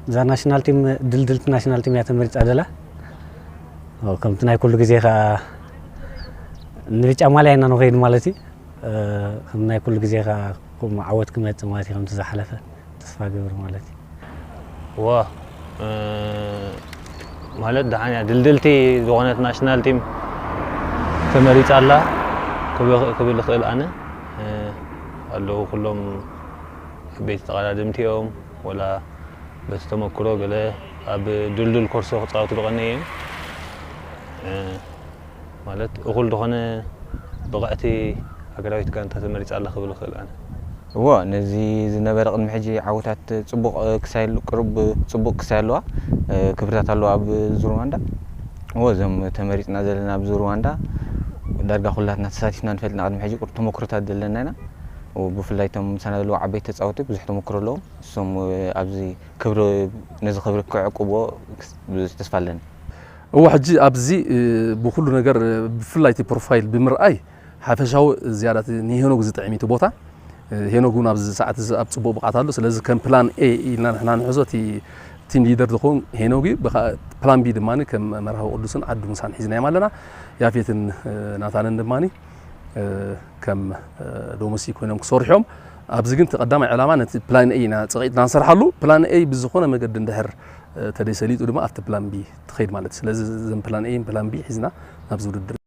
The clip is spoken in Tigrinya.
እዛ ናሽናል ቲም ድልድልቲ ናሽናል ቲም እያ ተመሪፃ ዘላ። ከምቲ ናይ ኩሉ ግዜ ከዓ ንብጫ ማልያ ኢና ንኸይድ ማለት እዩ። ከም ናይ ኩሉ ግዜ ከዓ ከምኡ ዓወት ክመፅእ ማለት እዩ። ከምቲ ዝሓለፈ ተስፋ ገብር ማለት እዩ። ዋ ማለት ደሓን እያ ድልድልቲ ዝኾነት ናሽናል ቲም ተመሪፃ ኣላ ክብል እኽእል ኣነ። ኣለዉ ኩሎም ዓበይቲ ተቐዳደምቲ እዮም፣ ወላ በቲ ተመክሮ ገለ ኣብ ድልዱል ኮርሶ ክፃወቱ ዝቐነዩ እዮም። ማለት እኹል ዝኾነ ብቕዕቲ ሃገራዊት ጋንታ ተመሪፃ ኣላ ክብል እኽእል ኣነ። እዎ፣ ነዚ ዝነበረ ቅድሚ ሕጂ ዓወታት ፅቡቕ ክሳይ ቁሩብ ፅቡቕ ክሳይ ኣለዋ፣ ክብርታት ኣለዋ ኣብ ዙር ሩዋንዳ። እዎ፣ እዞም ተመሪፅና ዘለና ኣብ ዙር ሩዋንዳ ዳርጋ ኩላትና ተሳቲፍና ንፈልጥና ቅድሚ ሕጂ ቁሩብ ተመክሮታት ዘለና ኢና። ብፍላይ እቶም ምሳና ዘለዉ ዓበይቲ ተፃወቲ ብዙሕ ተመክሮ ኣለዎም። እሶም ኣብዚ ክብሪ ነዚ ክብሪ ክዕቅብዎ ብዙሕ ተስፋ ኣለኒ። እወ ሕጂ ኣብዚ ብኩሉ ነገር ብፍላይ እቲ ፕሮፋይል ብምርኣይ ሓፈሻዊ ዝያዳ ንሄኖግ ዝጥዕም እቲ ቦታ። ሄኖግ እውን ኣብዚ ሰዓት እዚ ኣብ ፅቡቕ ብቕዓት ኣሎ። ስለዚ ከም ፕላን ኤ ኢልና ንሕና ንሕዞ እቲ ቲም ሊደር ዝኸውን ሄኖግ እዩ። ፕላን ቢ ድማ ከም መርሃዊ ቅዱስን ዓዱ ምሳን ሒዝናዮም ኣለና። ያፌትን ናታንን ድማ ከም ዶሞሲ ኮይኖም ክሰርሑ እዮም። ኣብዚ ግን እቲ ቀዳማይ ዕላማ ነቲ ፕላን ኤ ኢና ፀቒጥና ንሰርሓሉ። ፕላን ኤ ብዝኾነ መገዲ እንድሕር ተደይሰሊጡ ድማ ኣብቲ ፕላን ቢ ትኸይድ ማለት እዩ። ስለዚ እዘን ፕላን ኤ ፕላን ቢ ሒዝና ናብዚ ውድድር